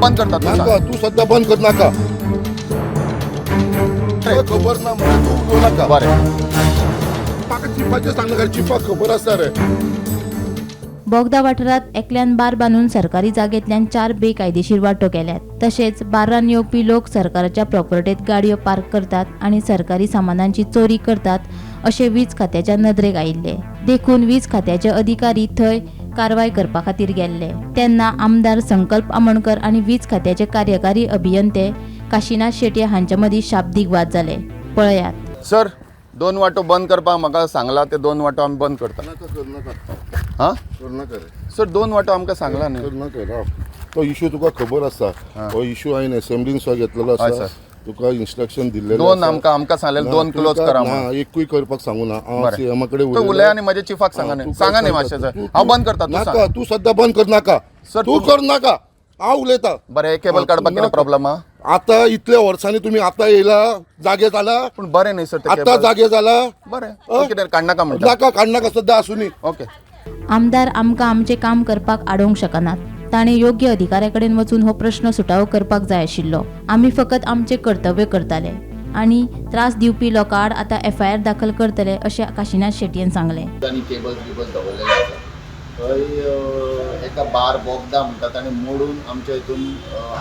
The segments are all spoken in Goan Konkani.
बंद करता तूं नाका सांग. तूं सद्या बंद कर नाका. तुका खबर ना म्हणजे तूं उलोवं नाका. बरें. म्हाका चिफाचें सांगनाका, चिफाक खबर आसा रे. बोगदा वाठारांत एकल्यान बार बांदून सरकारी जागेंतल्यान 4 बेकायदेशीर वांटो केल्यात. तशेंच बार्रान येवपी लोक सरकाराच्या प्रॉपर्टीत गाडयो पार्क करतात आनी सरकारी सामानांची चोरी करतात अशें वीज खात्याच्या नदरेक आयिल्लें. देखून वीज खात्याचे अधिकारी थंय कारवाय करपा खातीर गेल्ले तेन्ना आमदार संकल्प आमोणकर आनी वीज खात्याचे कार्यकारी अभियंते काशिनाथ शेट्ये हांचे मदीं शाब्दीक वाद जाले. पळयात. सर, दोन वाटो बंद करपाक म्हाका सांगला, ते दोन वाटो आमी बंद करता. नाका, कर नाका. हां. कर नाका रे. सर, दोन वाटो आमकां सांगला न्ही. कर नाका, राव. तो इशू तुका खबर आसा. हो इशू हांवें असेंब्लीन सुद्दां घेतलेलो हय, आसा. सर. तुका इन्स्ट्रक्शन दिल्लेलें दोन आसा. आमकां सांगलें ना, दोन क्लोज तुका करा ना म्हणून. एकूय करपाक सांगू ना हांव. बरें. सीएमा कडेन तो उलय आनी म्हज्या चिफाक सांगा न्ही. सांगा न्ही मातशें सर, हांव बंद करता, तूं नाका. सांग. तूं सद्या बंद कर नाका. सर, तूं कर नाका, हांव उलयता. बरें, हे केबल हा, काडपाक कितें नाका. प्रॉब्लम आहा? आता इतल्या वर्सांनी तुमी आतां येयला, जागे जाला. पूण बरें न्ही सर ते आतां केबल. जागे जाला. बरें, तूं कितें काडनाका म्हणटा? नाका, काडनाका, सद्या आसूनी. ओके. आमदार आमकां आमचें काम करपाक आडोवंक शकनात. ताणें योग्य अधिकाऱ्या कडेन वचून हो प्रश्न सुटावो करपाक जाय आशिल्लो. आमी फकत आमचें कर्तव्य करताले आनी त्रास दिवपी लोकां आड आतां एफआयआर दाखल करतले अशें काशिनाथ शेटयेन सांगलें. आनी केबल्स बिबल्स दवरलेले आसा थंय. एका बार बोगदा म्हणटा, ताणें मोडून आमच्या हितून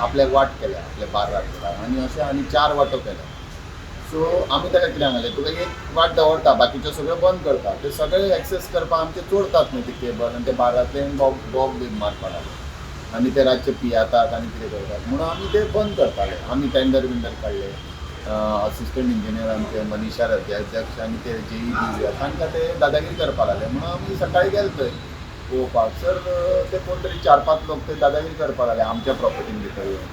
आपल्याक वाट केल्या, आपल्या बार्राक, आनी अशें आनी चार वाटो केल्या. सो आमी ताका कितें सांगलें, तुका एक वाट दवरता, बाकीच्यो सगळ्यो बंद करता. ते सगळे एक्सेस करपाक आमचे चोरतात न्ही ते केबल आनी ते बारांतल्यान बॉग बॉग बीन मारपाक लागले आनी ते रातचे पियातात आनी कितें करतात म्हणून आमी ते बंद करताले. आमी टेंडर बिंडर काडले. असिस्टंट इंजिनियर आमचे मनीषा अध्यक्ष आनी ते जेई बी, तांकां ते दादागिरी करपाक लागले म्हणून आमी सकाळी गेले थंय पळोवपाक. सर, ते कोण तरी चार पांच लोक ते दादागिरी करपाक लागले आमच्या प्रॉपर्टीन भितर येवन.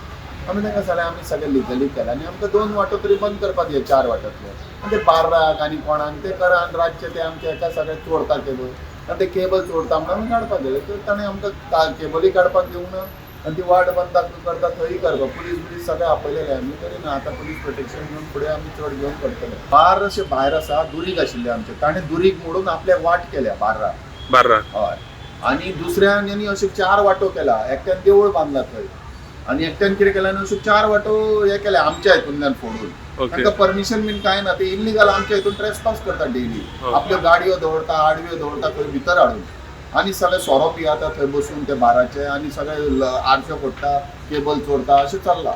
आमी तांकां सांगलें, आमी सगळें लिगली केलें आनी आमकां दोन वांटो तरी बंद करपाक दी चार वाट्यांतले. आनी ते बार्राक आनी कोणाक ते करा आनी रातचे ते आमचे एका सगळे चोरता केबल आनी ते केबल चोरता म्हणून आमी काडपाक गेले तर ताणें आमकां केबलूय काडपाक दिवंक ना आनी ती वाट बंद करता थंय करपाक पुलीस बिलीस सगळे आपयलेले आमी. तरी ना, आतां पुलीस प्रोटेक्शन घेवन फुडें आमी चड घेवन करतले. बार अशें भायर आसा, दुरीग आशिल्लें आमचें, ताणें दुरीग मोडून आपल्याक वाट केल्या बार्राक. बार्राक? हय. आनी दुसऱ्यान आनी अशे चार वांटो केला. एकट्यान देवूळ बांदला थंय आनी एकट्यान कितें केलें, अश्यो चार वांटो हे केले आमच्या हितूंतल्यान फोडून. तांकां परमिशन बीन कांय ना. ते इल्लिगल आमच्या हितून ट्रेसपास करता डेली. आपल्यो गाडयो दवरता, आडव्यो दवरता थंय भितर हाडून आनी सगळे सोरो पियाता थंय बसून ते बाराचे आनी सगळे आरश्यो फोडटा, केबल चोरता, अशें चल्लां.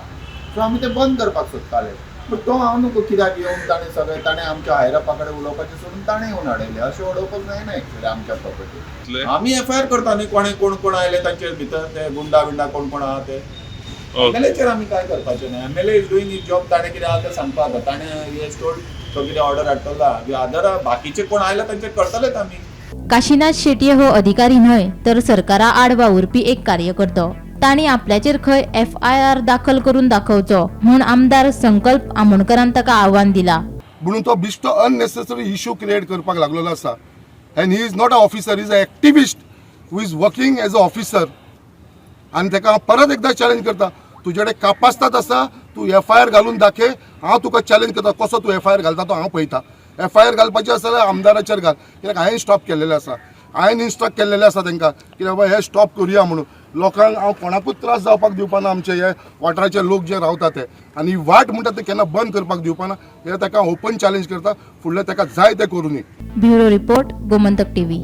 सो आमी ते बंद करपाक सोदताले, बट तो हांव न्हू कित्याक येवन ताणें सगळें, ताणें आमच्या हायरअपा कडेन उलोवपाचें सोडून ताणें येवन अडयलें. अशें उडोवपाक जायना एक्चुअली आमच्या प्रॉपर्टी. आमी एफआयआर करता न्ही, कोणे कोण कोण आयले तांचे भितर, ते गुंडा बिंडा कोण कोण आहा ते. एमएलएचेर आमी कांय करपाचें ना. MLA is doing his job. ताणें कितें आहा तें सांगपा. आतां ताणें हे टोल्ड, तो कितें ऑर्डर हाडटलो. अदर बाकीचे कोण आयले तांचेर करतलेच आमी. काशिनाथ शेटये हो अधिकारी न्हय तर सरकारा आड वावुरपी एक कार्यकर्तो. तांणी आपल्याचेर खंय एफआयआर दाखल करून दाखोवचो म्हूण आमदार संकल्प आमोणकरान ताका आव्हान दिला. म्हणून तो बिश्टो अननेसेसरी इशू क्रिएट करपाक लागलेलो आसा and he is not a officer, is a activist who is working as a officer. आनी ताका हांव परत एकदां चॅलेंज करता, तुजे कडेन कापास्तात आसा, तूं एफआयआर घालून दाखय. हांव तुका चॅलेंज करता, कसो तूं एफआयआर घालता तो हांव पळयता. एफआयआर घालपाचें आसा जाल्यार आमदाराचेर घाल, कित्याक हांवें स्टॉप केल्लेलें आसा. हांवें इन्स्ट्रक्ट केल्लेलें आसा तांकां की बाबा हे स्टॉप करुया म्हणून. लोकांक हांव कोणाकूच त्रास जावपाक दिवपाना, आमचे हे वाठाराचे लोक जे रावता ते, आनी वाट म्हणटा ते केन्ना बंद करपाक दिवपाना. हे ताका ओपन चॅलेंज करता. फुडलें ताका जाय तें करुनी. Bureau report, Gomantak TV.